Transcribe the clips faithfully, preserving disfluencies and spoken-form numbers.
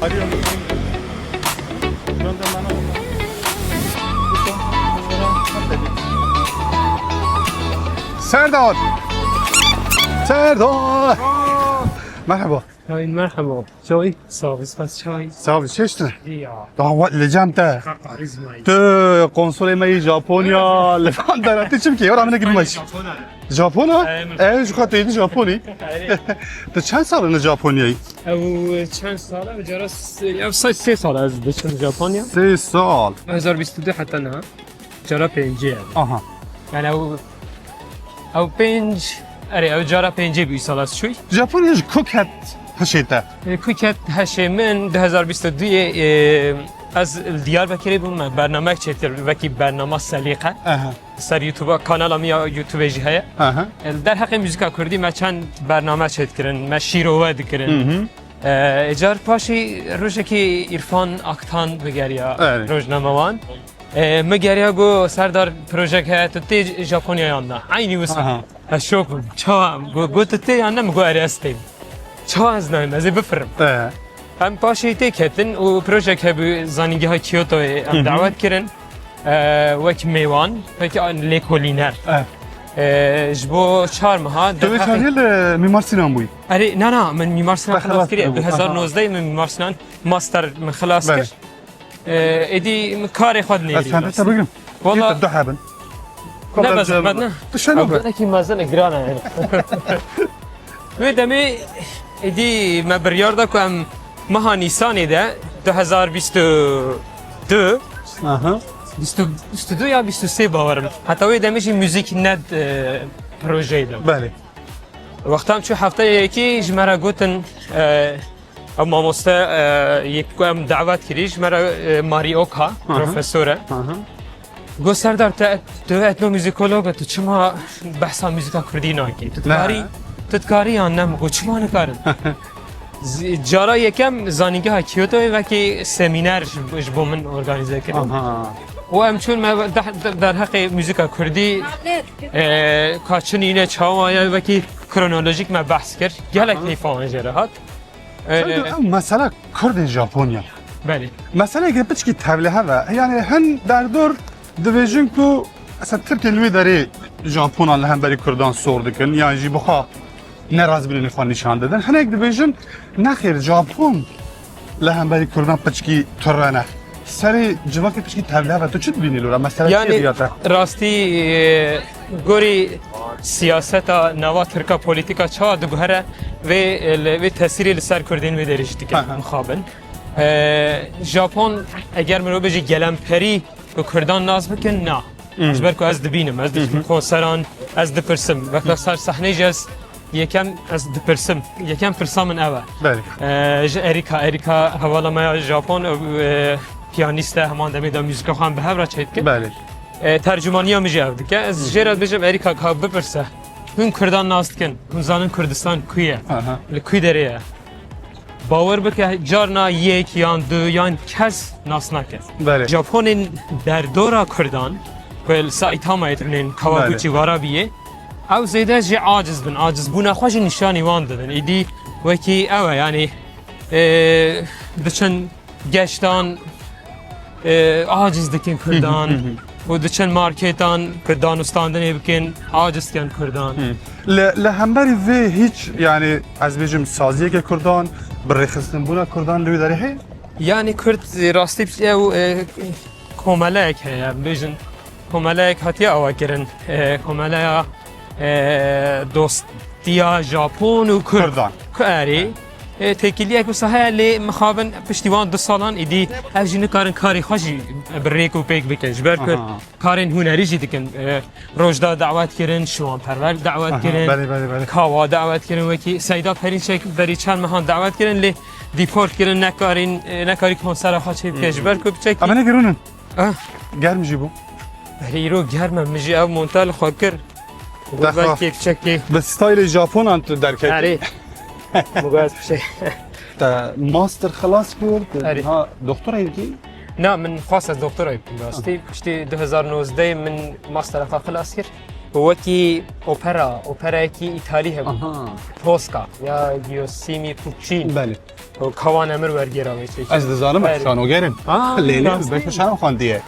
Serdar! Serdar! Merhaba. Hey, merhaba. Çawî? Sağ ol, spas çawî. Sağ ol, çeşitine. Ya. Daha wa-, li cem te. Karizmayı. Tu konsolê me yî Japonya, li van dara. Tu çim ki? Ora min gitmiş. Japona? Japona? Em. E, ji xwe tu yî Japonî. Tu çend sal li Japonyayî? Ew çend sal e? Cara s-, ew say sê sal ez diçim Japonya. Sê sal. Hezar bîst û du heta niha. Cara pêncê ye. Aha. Yani ew, ew pênc, erê, ew cara pêncê bû îsal ez çûy. Japonya ji ku ket hişê te? E, ku ket hişê min du hezar bîst û duyê, e, ez li Diyarbekirê bûm, me bernamek çêdikir, wekî bernama Selîqe. Aha. Ser YouTube, kanala min ya YouTube jî heye. Aha. E, li derheqê muzîka kurdî me çend bername çêdikirin, me şîrove dikirin. Hı hı. E, car paşî rojekî Îrfan Aktan bigeriya, erê, rojnamewan. E, min geriya got, Serdar, projek heye, tu tê Japonya yan na? Eynî wisa. Aha. Ez şok bûm. Çawa? Got, got, tu tê yan ne? Min got, erê, ez têm. Çawa ez nayêm? Ez ê bifirim. E. Em paşê tê ketin û projek hebû zanîngeha Kyotoyê em, hı hı, dawet kirin. E, wek mêwan, wek lêkolîner. E. E, ji bo çar meha. Tu wê derheqê- çaxê li Mîmar Sinan bûyî? Erê, na, na, min Mîmar Sinan xilas kiriye. Te xilas kiriye. Du hezar nozdeh min Mîmar Sinan master min xilas kir. Belê. Ee, êdî min karê xwe dinêrî. Ez çendê te bigrim. Wala. Yê te du hebin. Ne be zehmet ne. Tu şeno be. Gelekî mezin e, giran e. Wê demê êdî me biryar da ku em meha Nîsanê de du hezar bîst û du, aha, bîst û, bîst û du ya bîst û sê bawerim. Heta wê demê jî muzîk ne, e, projeyê de. Belê. Wexta em çû hefteyê yekê ji me re gotin, e, Ew mamoste, e, yek ku em dawet kirî, ji me re, e, Marî Oka, aha, profesor e. Aha. Got, Serdar, te, tu etnomuzîkolog e, tu çima behsa muzîka kurdî nakî? Tu dikarî, tu dikarî yan ne? Min got, çima nikarim? Z-, cara yekem zanîngeha Kyotoyê wekî semîner ji, ji bo min organîze kirin. Aha. Û em çûn, me deh-, de-, derheqê muzîka kurdî, e, ka çi nîne, çawa ye, wekî kronolojîk me behs kir. Gelek, aha, keyfa wan jê re hat. Ee, Seydo, ev mesela Kurdên Japonya. Belê. Meseleyeke piçkî tevlihev e. Yani hin derdor dibêjin ku mesela Tirkên wê derê Japonan li hemberî Kurdan sor dikin, yan jî bi xwe nerazîbûnê xwe nîşan didin. Hinek dibêjin nexêr Japon li hemberî Kurdan piçkî turre ne. Serê civakê piçkî tevlihev e. Tu çi dibînî li were? Mesela çi ye, yani, diya te? Rastî, e, gorî siyaseta nava Tirka, polîtîka çawa diguhere vê, e, li, vê tesîrê li ser Kurdên wê derê jî dike. Aha. Mixabin. E, Japon, eger mirov bêje gelemperî bi Kurdan nas bikin, na. Hmm. Ji ber ku ez dibînim, ez diçim, mhm, konseran, ez dipirsim. Wexta ser sehneyê jî ez yekem ez dipirsim. Yekem pirsa min ev e. Belê. Ee, ji Erika, Erika hevala me ya Japon, ew, e, piyanîst e, heman demê de muzîka xwe em bi hev re çêdikin. Belê. E, tercumaniya min jî ev dike. Ez, mhm, jê re dibêjim, Erika, ka bipirse. Hûn Kurdan nas dikin, hûn zanin Kurdistan ku ye? Aha. Li ku derê ye? Bawer bike, carna yek yan du yan kes nas nake. Belê. Japonên derdora Kurdan, ku li Saitama'yê tune, Kawaguchi, belê, Warabiyê, ew zêde jî aciz bin. Acizbûna xwe jî nîşanî wan didin. Îdî wekî ew e, yanî, e, diçin geştan, e, aciz dikin Kurdan. Hı hı, hı hı. Û diçin marketan ku danûstandinê bikin, aciz dikin Kurdan. Hı. Li, li hemberî vê hiç, yani, ez bêjim saziyeke Kurdan, bi rêxistinbûna Kurdan li wî derê heye? Yani Kurd, e, rastî ew, e, komeleyek heye, bêjin komeleyek hatiye awa kirin. E, komeleya, e, dostiya Japon û Kurd. Kurdan. Ku erê, e, têkiliyek wisa heye, lê mixabin piştî wan du salan êdî ev jî nikarin karê xwe jî bi rêk û pêk bikin. Ji ber ku, aha, karên hunerî jî dikin. E, Rojda dawet kirin, Şiwan Perwer dawet, aha, kirin, belê, belê, belê, Kawa dawet kirin, wekî Seyda Perînçek berî çend mehan dawet kirin, lê deport kirin, nekarîn, e, nekarî konsera xwe çê bike. Hmm. Ji ber ku piçekî. Em ê negirin. Ah. Germ jî bû. Erê, îro germ e, min jî ev monta li xwe kir. Got, dexwa, belkî piçekî bi stylê Japonan tu derketî. Erê. Min got, ez bir şey. Te master xilas kir, te, erê, niha doktorayê dikî? Na, min xwest ez doktorayê bikim rastî. Aha. Piştî du hezar nozdeh min mastera xwe xilas kir. Wekî opera, operayekî îtalî hebû. Aha. Tosca ya Giosimi Puccini. Belê. Kawan Emir wergêra wê çêkir. Ez dizanim, ez şanoger im. Lêlê, ez beşa şano xwendiye.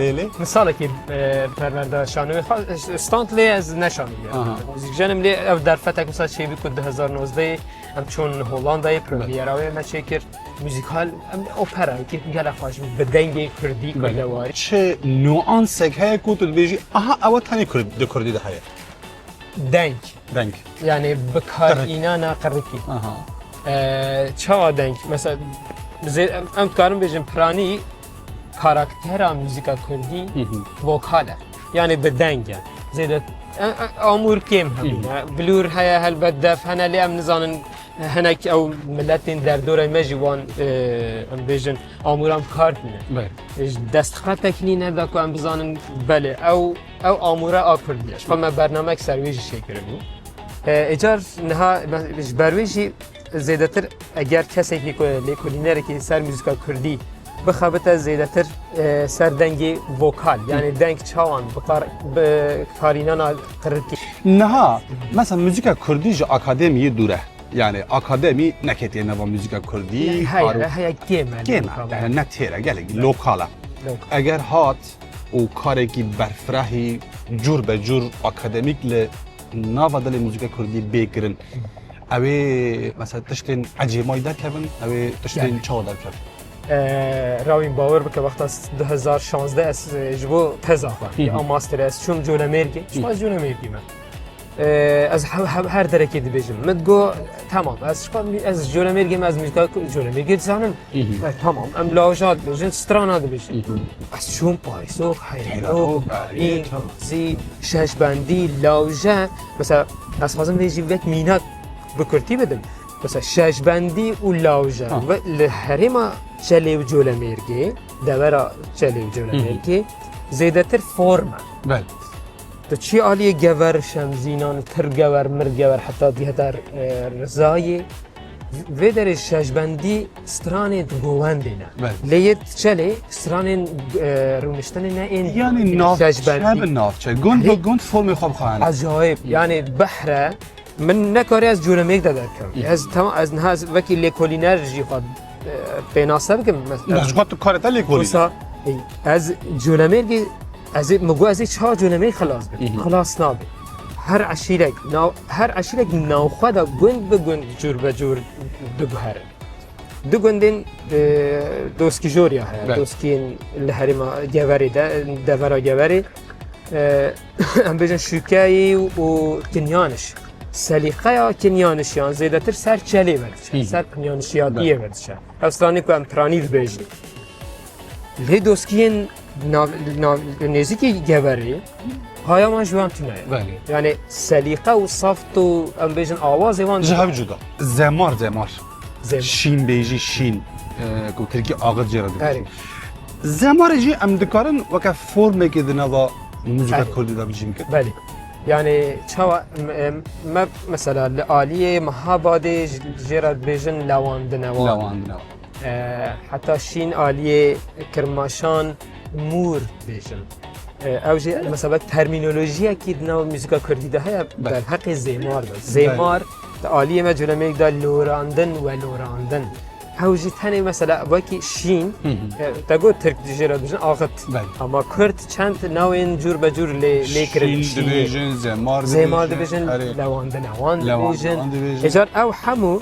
Lêlê. Min salekî, e, perwerda şanoyê xwe, stand lê ez neşanoger. Aha. Muzîkjen im lê ev derfetek wisa çêbî ku du hezar nozdeh em çûn Hollandayê, premiera wê me çêkir. Muzîkal, em operekî gelek xweş bû, bi dengê kurdî, kurdewarî. Çi nuansek heye ku tu dibêjî, aha, ew tenê kurd-, di kurdî de heye? Deng. Deng. Yani bi karînana qirikî. Aha. Ee, çawa deng? Mesela, zê-, em, em dikarin bêjin piranî karaktera muzîka kurdî vokal e. Yani bi deng e. Zêde, e, e, amûr kêm hebûne. Bilûr heye, helbet def hene, lê em nizanin hinek ew miletên derdorê me jî wan, e, em bêjin, amûran bi kar tîne. Ji destxetek nîne da ku em bizanin, belê, ew, ew amûre a kurdî ye. Ji xwe me bernamek ser wê jî çêkiribû. E, êcar niha me, ji ber wê jî zêdetir eger kesekî ku lêkolînerekî ser muzîka kurdî bixebite zêdetir, e, ser dengê vokal, yani deng çawan bi kar-, bi karînana qirikî. Niha, mesela muzîka kurdî ji akademiyê dûr e. Yani akademî neketiye nava muzîka kurdî. Heye, heye, kêm e. Kêm e, yani ne têr e, gelek lokal e. Lokal. Eger hat û karekî berfirehî cûr be cûr akademîk li nava dilê muzîka kurdî bê kirin, ew ê, mesela, tiştên ecêmayî derkevin, ew ê tiştên çawa derkevin? Ee, Rawîn, bawer bike, wexta s-, du hezar şazdeh ez, e, ji bo teza xwe, ya master ez çûm Colemêrgê, ji xwe Colemêrgî me. Ee, ez he-, he-, her derekê dibêjim. Min digot, tamam, ez ji xwe, ez Colemêrgê me, ez muzîka ku-, Colemêrgê dizanim. E, tamam, em lawja dibêjin, strana dibêjin. Ez çûm Parisok, Heyrok, Berî, Tazî, Şeşbendî, Lawje. Mesela, ez xwazim vê jî wek mînak bi kurtî bidim. Mesela, Şeşbendî û Lawje ve li herêma Çelê û Colemêrgê, devera Çelê û Colemêrgê, zêdetir form e. Belê. Tu çi aliyê gever şemzînan, tir gever, mir gever, heta dî heta, e, rizayê. Vê derê Şeşbendî stranên di govendê ne. Belê. Lê yê Çelê stranên, e, rûniştinê ne ên. Yani navçe bi navçe, gund bi gund formê xwe bixayene. Acayip. Yani behre, min nekarî ez Colemêrg de derkevim. Ez tamam, ez niha ez wekî lêkolîner jî xwe, e, pênase bikim. Mes-, ji xwe tu karê te lêkolîn. Wisa, e, ez Colemêrgê, ez ê, min got ez ê çawa Colemêrg xilas bim? Xilas nabe. Her eşîrek, nav-, her eşîrek navxwe de gund bi gund cûr be cûr diguherin. Du gundên, e, doskîjoriya heye. Belê. Doskiyên li herêma Geverê de, devera Geverê. E, em bêjin Şûkeyî û Kinyaniş. Selîqeya Kinyanişiyan zêdetir ser Çelê ve diçe, ser Kinyanişiyatiyê ve diçe. Ev stranê ku em piranî dibêjin. Lê doskiyên nav-, nav-, nêzîkî Geverê, haya wan ji wan tune ye. Belê. Yani selîqe û saft û, em bêjin, awazê wan ji hev cuda. Zemar, zemar. Zemar. Şîn bêjî, şîn. E, ku tirkî axir jê re dibêjin. Erê. Zemarê jî em dikarin weke formekê di nava muzîka kurdî de bijîn bikin. Belê. Yani çawa, em, em, me mesela li aliyê Mehabadê ji-, jê re dibêjin lewandinewan. Lewandinewan. E, heta şîn aliyê Kirmaşan mûr dibêjin. E, ew jî mesela wek termînolojiyekî di nav muzîka kurdî de heye, belê, derheqê zêmar de. Belê. Zêmar di aliyê me Colemêrg de lorandin, welorandin. Ew jî tenê mesela wekî şîn, e, te got tirk jê re dibêjin axit. Belê. Ama kurd çend navên cûr be cûr lê, lê kirin. Şîn dibêjin, zemar dibêjin, lewandinewan dibêjin. Lewandinewan dibêjin. Êcar ew hemû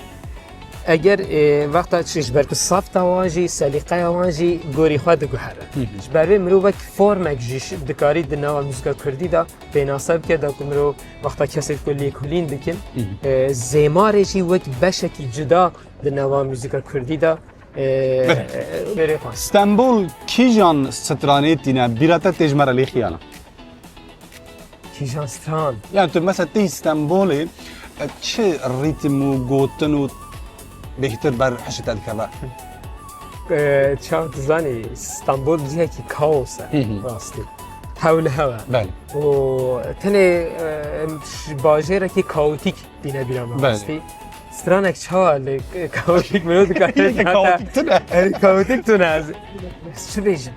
Eger, e, wexta çi ji ber ku safta wan jî, selîqeya wan jî gorî xwe diguhere. Ji ber vê mirov wek formek jî şi-, dikarî di nava muzîka kurdî de pênase bike, da ku mirov wexta kesê ku lêkolîn dikin, e, zêmarê jî wek beşekî cuda di nava muzîka kurdî de, e, e, berê xwe. Stenbol kîjan stranê tîne bîra te tê ji me re lê xiyana? Kîjan stran? Yani tu mesela tê Stenbolê, e, çi rîtim û gotin û bêhtir ber hişê te dikeve? E, çawa tu zanî, Stenbol cihekî kaos e, rastî. Hew li hew e. Belê. Û tenê, e, ji bajêrekî kaotîk tîne bîra me, rastî. Stranek çawa li kaotîk mirov dikare? Kaotîk tune. Erê, kaotîk tune. Ez, ez çi bêjim?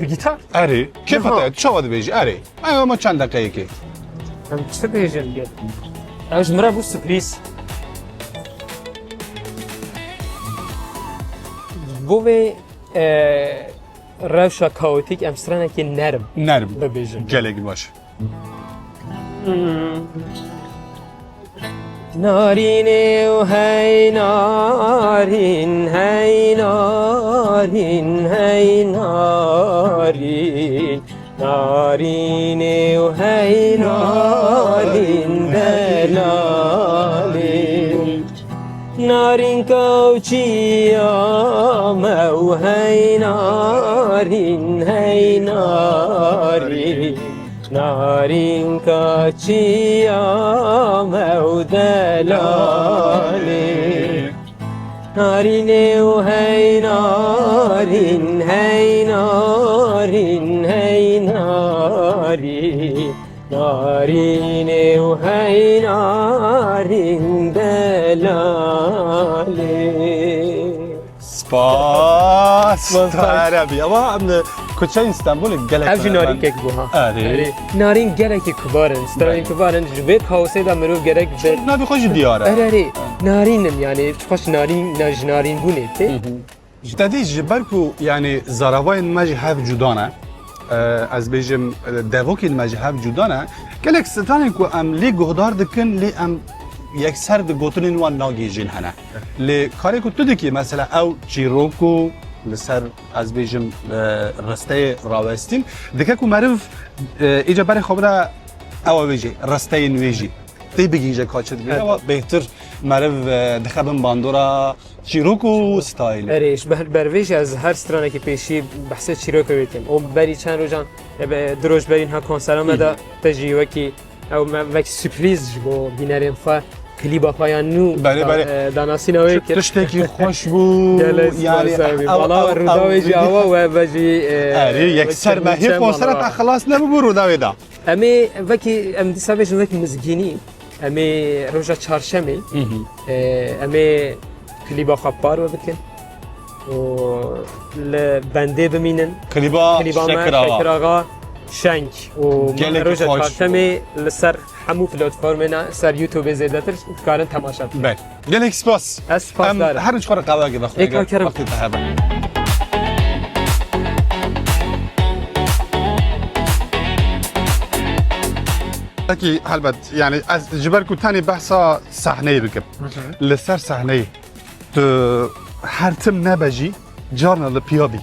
Bi gîtar? Erê, kêfa te, çawa dibêjî? Erê. Ay, ama çend deqeyekê. Em çi bêjin? Ev ji min re bû sürprîz. Bo vê e, rewşa kaotîk em stranekî nerm Nerm. bibêjin. Gelek baş. Narînê û hey narîn, hey narîn, hey narîn. Narînê û hey narîn delalî. Narîn kawçiya me û hey narîn, hey narîn. Narîn kaçiya me û delalê. Narînê û hey narîn, hey narîn, hey narîn. Narînê û hey narîn delalê. Spas. Spas. Erebî. Ama em kuçeyên Stenbolê gelek. Ev jî narînkek bû ha. Erê. Erê. Narîn gelekî kibar in. Stranên Belê. Kibar in. Ji vê kaosê de mirov gerek bi... Navê xwe jî diyar e. Erê, erê. Narîn in yani. Çiqas narîn, na-, ji narînbûnê tê. Te dî ji ber ku yani zaravayên me jî hev cuda ne. E, ez bêjim, e, devokên me jî hev cuda ne. Gelek stranên ku em lê guhdar dikin, lê em yekser di gotinên wan nagihîjin hene. Lê karê ku tu dikî, mesela ew çîrok û li ser, ez bêjim, e, risteyê rawestîn, dike ku meriv, e, îca berê xwe bide ew ê jî, risteyên wê jî. Tê bigihîje ka çi dibîne, Evet. ewa bêhtir meriv, e, dixe bin bandora çîrok û stayîlê. Erê, ji ber, bervê jî ez her stranekî pêşî behsê çîrokê wê dikim. O berî çend rojan, e, be, du roj berî niha konsera me de te jî wekî ew me wekî sürprîz ji bo bînerên xwe klîba xwe ya nû Belê, da, belê. e, danasîna wê kir. Tiştekî xweş bû. Gelek Yani, spas abi. ew, Bala ew, we rûdawê ew, jî awa we ve jî, e, Erê, yekser me hê konsera te xilas nebûbû rûdawê da. Em ê vekî, em dîsa bêjin wekî mizgînî. Em ê roja çarşemê, e, em ê klîba xwe bi par ve bikin. Û li bendê bimînin. Klîba Klîba me Şekir Axa. Şekir Axa Şeng. Û Gelek roja xweş. çarşemê li ser hemû platformên ser YouTube zêdetir dikarin temaşe bikin. Ber. Gelek spas. Ez spasdar Em im. her çi xwe re qehweyekê vexwe. Ê, kar kerem. Wextê te hebe. Peki, helbet, yani ez ji ber ku tenê behsa sahneyê bikim. Li ser sahneyê tu her tim nebe jî carna li piya bî.